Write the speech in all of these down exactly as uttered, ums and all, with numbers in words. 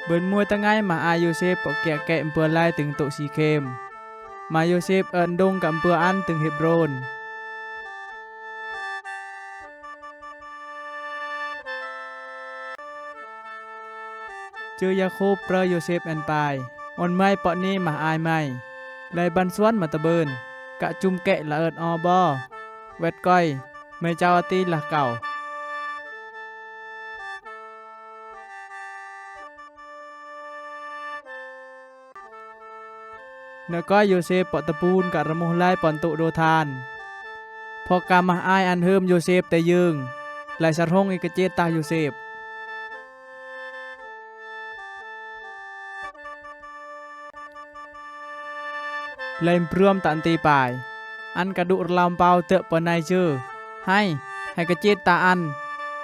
Bön mui tangai mah ai Yosep pok kiak kek mpua lai tŭng toq Sikhem. Mah Yosep ot ndong kak mpua an tŭng Hebron. Chư Yakop prơ Yosep en pai, on mai pok ni mah ai mai. Lai ban suan mah tơbơn, kak chum kek la ot o bo. Wet koi, mai chao ati lah kau. Nơkoi Yosep pok tơpun kak rơmuh lai pon tŭ Dothan. Pok kak mah ai ăn hơm Yosep tơ yơng, lai sar hŏng i kơchet tah Yosep. Lai mbrơm tah nti pai, ăn kak dŭ rlau mpau tơ̆ pơnai chư. Hai, hai kơchet tah ăn,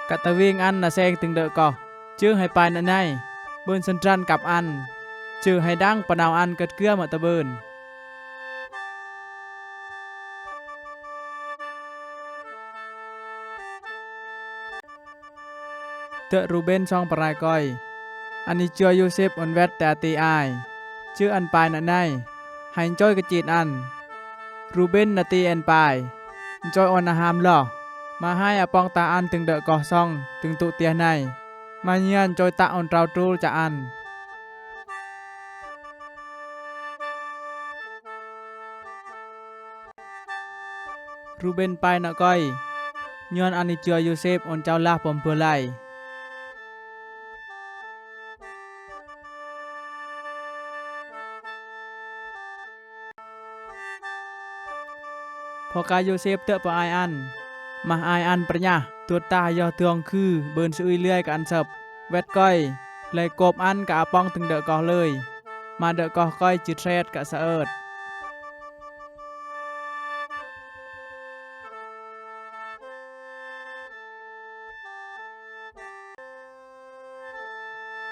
kak tơwing ăn na seng tŭng dơ̆ koh. Chư hai pai nơnai, bơn sơndran kăp ăn. Chư hai dang pơnao ăn kơt kơ mă tơbơn. Tơ̆ Ruben song pơrai koi, ăn i chua Yosep on wet tơ ati ai. Chư ăn pai nơnai, hai nchoi kơchet ăn. Ruben nati en pai, nchoi on aham loh. Mah hai apong tah ăn tŭng dơ̆ koh song, tŭng tŭ tiah nai. Mah nyian nchoi tah on trao trul chă ăn. Ruben pai nơkoi, nhuan ăn i chua Yosep on chao lah pom pơlai. Pok kak Yosep tơ̆ pơai ăn, mah ai ăn prnhah, tuăt tah yoh tuong khư bơn sui liai kak ăn sơp. Wet koi, lai kop ăn kak apong tŭng dơ̆ koh lơi. Mah dơ̆ koh koi chit hret kak sơt.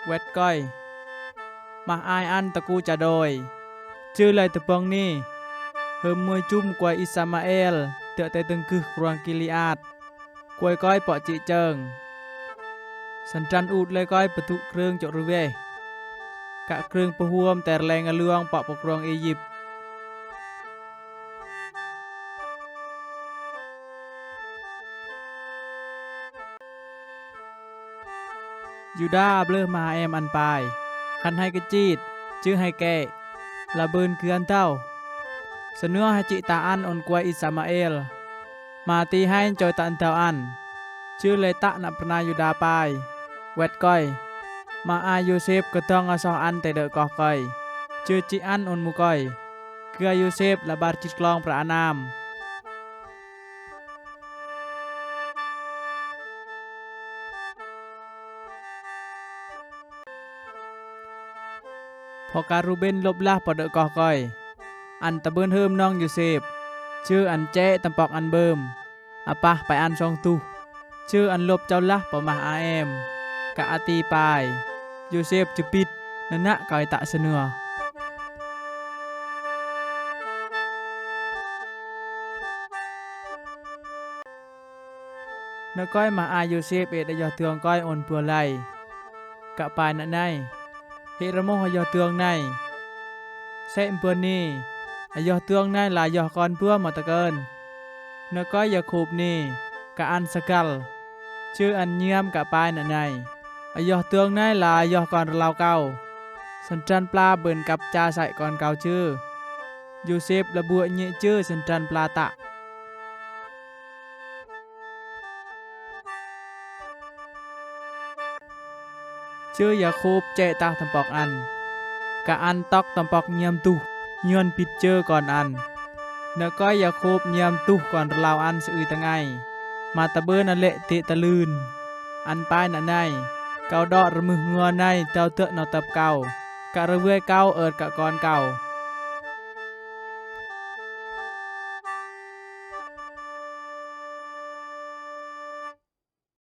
Wet koi, mah ai ăn tơku chă doi. Chư lai tơpơ̆ng ni, hơm mui chŭm kuai Ismael, tơ̆ tơ tơ̆ng kưh kruang Gilead. Kuai koi pok chĭ chơng. Sơndran ut lai koi pơtŭ krưng chok rveh. Kak krưng pơhuom tơ rleng aluang pok pơkruang Êjip. Yuđa blơh mah em ăn pai. Khăn hai kơchit, chư hai kĕ. Lah bơn kư̆ ăn tao. Sơnua hai chĭ tah ăn on kuai Ismael. Mah ti hai nchoi tah ăn tao ăn. Chư lai tah nă prna Yuđa pai. Wet koi. Mah ai Yosep kơtong asoh ăn tơ dơ̆ koh koi. Chư chĭ ăn on mu koi. Kư̆ ai Yosep lah bar chit klong pra anam. Pok kak Ruben lŭp lah pơ dơ̆ koh koi. Ăn tơbơn hơm nong Yosep. Chư ăn chĕ tơmpŏk ăn bơm. Apah pai ăn song tuh. Chư ăn lŭp chao lah pơ mah a em. Kak ati pai. Yosep chơpit. Nơnă koi tah sơnua. Nơkoi mah ai Yosep ĕt ayoh tuong koi on pua lai. Kak pai nă nai. Hĭ rơmuh ayoh tuong nai. Sĕ mpua ni. Ayoh tuong nai lah ayoh kon pua mă tơkơn. Nơkoi Yakop ni. Kak ăn sơkal. Chư ăn nyiam kak pai nă nai. Ayoh tuong nai lah ayoh kon rlau kau. Sơndran pla bơn kăp cha sai kon kau chư. Yosep lah buă nyi chư sơndran pla tah. Chư Yakop chĕ tah tơmpŏk ăn. Kak ăn tŏk tơmpŏk nyiam tuh, nhuan pit chư kon ăn. Nơkoi Yakop nyiam tuh kon rlau ăn sui tơngai. Mă tơbơn alĕ ti tơlưn. Ăn pai nă nai. Kau đŏk rơmưh ngua nai tao tơ̆ nau tơp kau. Kak rơwei kau ơt kak kon kau.